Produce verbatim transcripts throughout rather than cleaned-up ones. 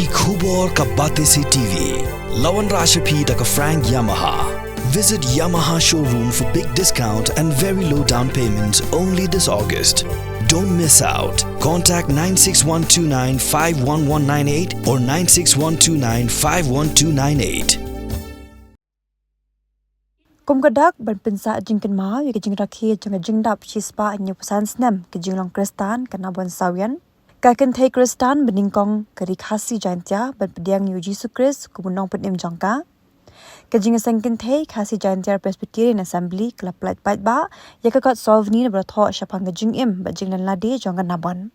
Ki khubor ka Batesi T V. La wanrah sha phi da ka Frank Yamaha. Visit Yamaha showroom for big discount and very low down payment only this August. Don't miss out. Contact nine six one two nine five one one nine eight or nine six one two nine five one two nine eight. Kum ka dak ban pynsah jingkynmaw ïa ka jingrakhe jong ka jingdap shispah hynñiewphew san snem ka jinglong Khristan ka Nabon Sawian, ka kynthei Khristan banyngkong ka Ri Khasi Jaintia ban pdiang ïa u Jisu Khrist kum u Nongpynim jong ka, ka Jingïaseng Kynthei Khasi Jaintia Presbyterian Assembly ka la pyllait paidbah ïa ka kot souvenir ba la thoh shaphang ka jingim bad jingleh lade jong ka Nabon.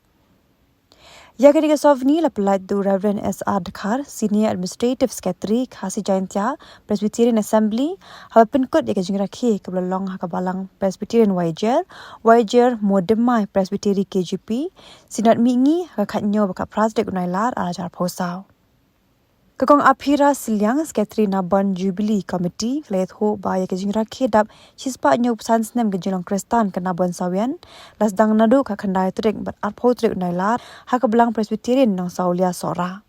Ïa kane ka souvenir la pyllait da u Reverend S R Dkhar, Senior Administrative Secretary Khasi Jaintia Presbyterian Assembly, haba pynkut ïa ka jingrakhe kaba la long ha ka Balang Presbyterian Wahiajer, Wahiajer Mowdymmai Presbytery K J P, Synod Mihngi ha ka khathynñiew bad khatphra tarik u Nailar arhajar arphew saw. Ka Kong Aphira Sylliang, Secretary Nabon Jubilee Committee, ka la ïathuh ba ïa ka jingrakhe dap shispah hynñiewphew san snem ka jinglong Khristan ka Nabon Sawian la sdang naduh ka khyndai tarik bad arphew tarik u Nailar ha ka Balang Presbyterian Nongsawlia Sohra.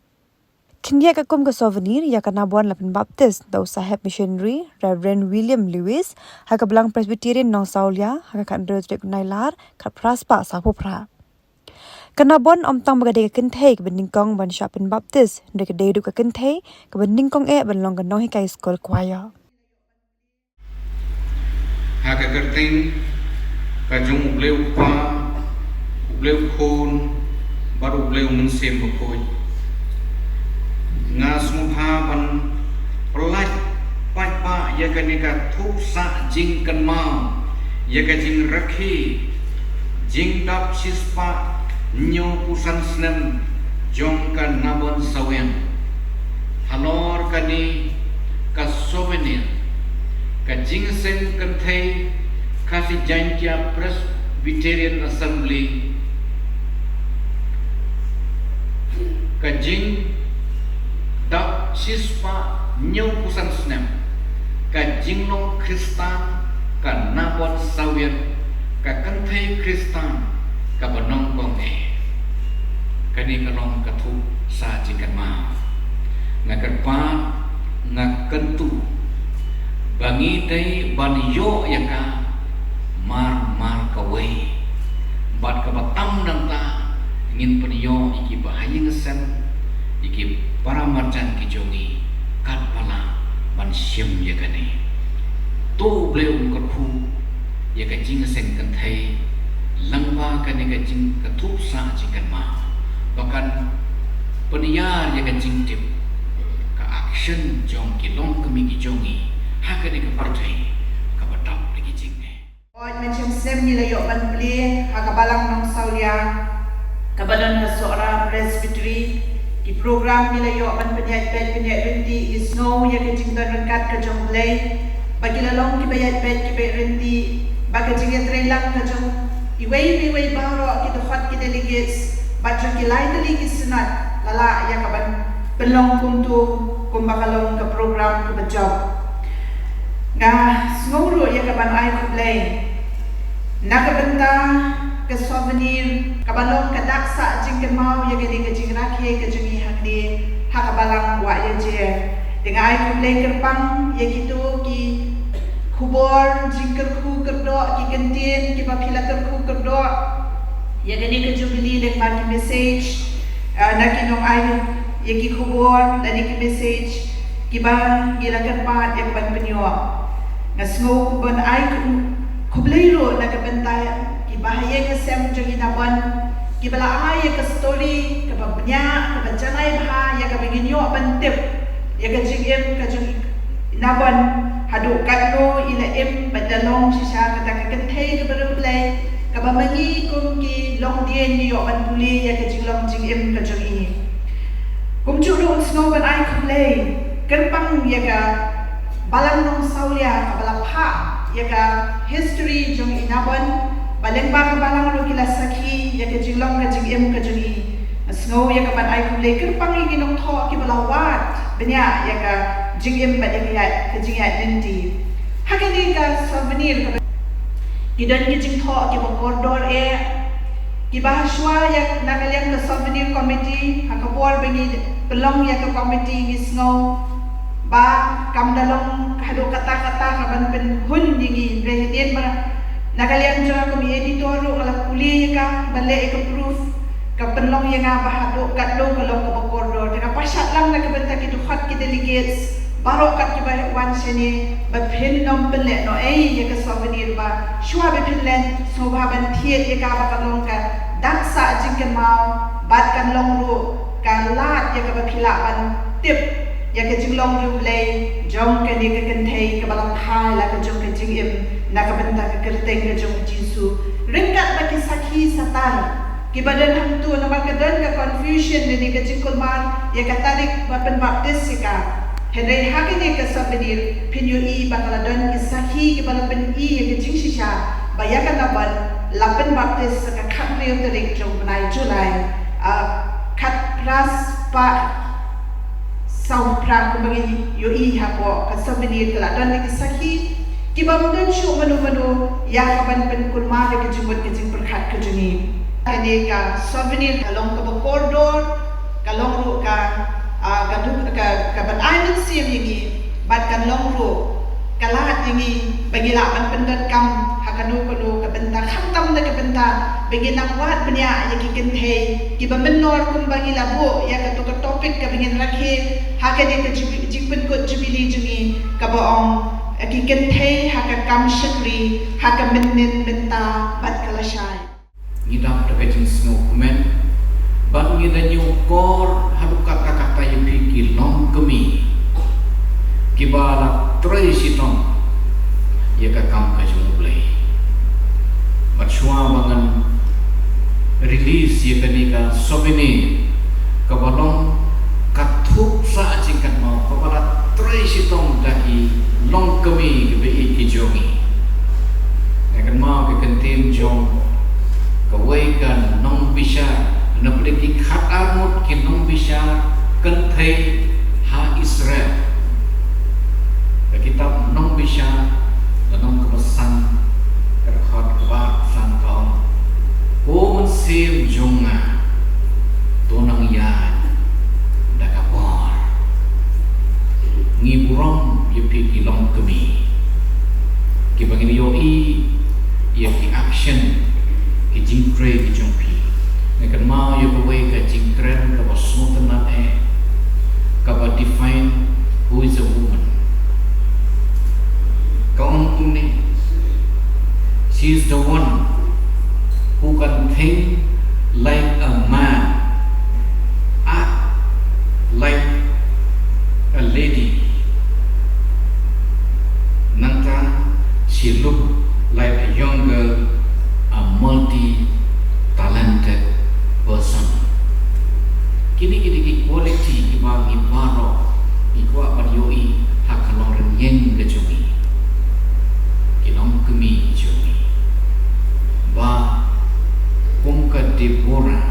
Khyndiat katkum ka souvenir, ïa ka Nabon la pynbaptis da u Saheb Missionary Reverend William Lewis ha ka Balang Presbyterian Nongsawlia ha ka khathynriew tarik u Nailar khatphra spah sawphew phra. Ka Nabon ym tang ba ka dei ka kynthei kaba nyngkong ban shah pynbaptis, hynrei ka dei ruh ka kynthei kaba nyngkong eh ban long ka nonghikai skul choir. Ha ka kyrteng ka jong U Blei U Kpa, U Blei U Khun, bad U Blei U Mynsiem Bakhuid. Nga sngewbha ban pyllait paidbah ïa kane ka thup sah jingkynmaw ïa ka jingrakhe jingdap shispah hynñiewphew san snem jong ka Nabon Sawian. Halor kane ka souvenir, ka Jingïaseng Kynthei Khasi Jaintia Presbyterian Assembly, ka jingdap shispah hynñiewphew san snem ka jinglong Khristan ka Nabon Sawian, ka kynthei Khristan kaba nyngkong eh. Kane ka long ka thup sah jingkynmaw. Nga kyrpad, nga kyntu ba ngi dei ban ïoh ïa ka mar mar kawei. Bad kaba tam nangta ngin pynïoh ïa ki bahaïing hasem, ïa ki para marjan ki jong ngi, katba lah ban shim ïa kane. To U Blei un kyrkhu ïa ka Jingïaseng Kynthei lyngba kane ka jing, ka thup sah jingkynmaw, ba kan pynïar ïa ka jingtip, ka action jong ki longkmie ki jong ngi ha kane ka pyrthei kaba dap da ki jingeh. Oi, mynshem snem ngi la ïoh ban plie ha ka Balang Nongsawlia, kaba don ha Sohra Presbytery. Ki program ngi la ïoh ban pynïaid peit pynïaid lynti, ngi sngew ïa ka jingdon ryngkat ka jong U Blei, ba ki la long kiba ïaid peit kiba ïaid lynti, ba ka jingïatreilang ka jong iwei pa iwei baroh ki dkhot ki delegates bad jong ki lai tylli ki synod la lah ïa ka ban pynlong kumto kumba ka long ka program kaba jop. Nga sngew ruh ïa ka ban ai khublei na ka bynta ka souvenir kaba long ka dak sah jingkynmaw ïa kane ka jingrakhe ka jong ngi hangne ha ka Balang Wahiajer. Te nga ai khublei kyrpang ïa kito ki khubor jingkyrkhu kyrdoh, ki kyntien kiba phi la kyrkhu kyrdoh ïa kane ka Jubilee lyngba ki message, ah, na ki nongai ïa ki khubor lane ki message kiba ngi la kyrpad ïa ka ban pynïoh. Nga sngew ban ai khu-, khublei ruh na ka bynta ki bahaïing hasem jong ngi Nabon kiba la ai ïa ka story kaba bniah, kaba janai bha ïa kaba ngin ïoh ban tip ïa ka jingim ka jong ngi Nabon haduh katno i la im bad la long shisha kata ka kynthei kaba riewblei, kaba ma ngi kum ki longdien ngi ïoh ban pule ïa ka jinglong jingim ka jong i. Kumjuh ruh nga sngew ban ai khublei kyrpang ïa ka Balang Nongsawlia kaba la phah ïa ka history jong i Nabon, ba lyngba ka balang ruh ki la sakhi ïa ka jinglong ka jingim ka jong i. Nga sngew ïa ka ban ai khublei kyrpang ïa ki nongthoh kiba la wad bniah ïa ka jingim bad ïa ka ïaid, ka jingïaid lynti. Ha kane ka souvenir kaba ki don ki jingthoh kiba kordor eh, Kiba ha shuwa ïa na ka liang ka souvenir committee, ha ka por ba ngi pynlong ïa ka committee ngi sngew ba kam da long haduh katta katta ka ban pynhun ïa ngi, hynrei hadien ba na ka liang jong nga kum editor ruh nga la pule ïa ka ban leh ïa ka proof, ka pynlong ïa nga ba haduh katno ka long kaba kordor. Te ka pyrshah lang na ka bynta ki dkhot ki delegates baroh kat kiba wan shane ba phin nym pynleh noh ei ïa ka souvenir ba shuwa ba phin leh sngewbha ban thied ïa ka ba ka long ka dak sah jingkynmaw bad kan long ruh ka lad ïa kaba phi lah ban tip ïa ka jinglong riewblei jong kane ka kynthei kaba la phai la ka jong ka jingim na ka bynta ka kyrteng ka jong u Jisu. Ryngkat bad ki sakhi satar kiba don hangto, namar ka don ka confusion lane ka jingkulmar ïa ka tarik ba pynbaptis ïa ka. Hynrei ha kane ka souvenir phin ïohi ba ka la don ki sakhi kiba la pyni ïa ka jingshisha ba ïa ka Nabon la pynbaptis ha ka khathynriew tarik jong u bnai July, ah, khatphra spah sawphew phra, kumba ngi ïohi hapoh ka souvenir ka la don ki sakhi kiba ym don shuh mano mano ïa ka ban pynkulmar ïa ka jingmut ka jingpyrkhat ka jong ngi. Kane ka souvenir ka long kaba kordor, ka long ruh ka, ah, ka duk ka, ka ban ai mynsiem ïa ngi bad kan long ruh ka lad ïa ngi ba ngi lah ban pyndonkam ha kano kano ka bynta, khamtam na ka bynta ba ngi nang wad bniah ïa ki kynthei kiba mynnor, kumba ngi la buh ïa kato ka topic kaba ngin rakhe ha kane ka jubi-, jingpynkut jubili jong ngi kaba ong ki kynthei ha ka kam shakri ha ka mynnin mynta bad ka lashai. Ngi dap da ka jingsngewkmen bad ngi da ñiewkor haduh katta katta ïa phi ki longkmie kiba la trei shitom ïa ka kam ka jong U Blei. Bad shuwa ba ngan release ïa kane ka souvenir kaba long ka thup sah jingkynmaw kaba la trei shitom da ki longkmie kiba ïeit ki jong ngi. Nga kynmaw ka kyntien jong kawei ka nongbishar, na pdeng ki khatar ngut ki nongbishar kynthei ha Israel. Ka kitab Nongbishar, ka lynnong kaba san, ka dkhot kaba san ka ong: Ko Mynsiem jong nga, to nang ïaid da ka bor. Ngi burom ïa phi ki longkmie kiba ngin ïohi ïa ki action, ki jingtrei ki jong phi. Nga kynmaw ïa kawei ka jingkren kaba sngewtynnat eh, kaba define who is a woman. Ka ong kumne: She is the one who can think like a man, act like a lady. Nangta she look like a young girl, a multi-talented person. Kine ki dei ki quality kiba ngi baroh ngi kwah ban ïohi ha ka longrynieng ka jong ngi, ki longkmie jong ngi. Ba kum ka Deborah,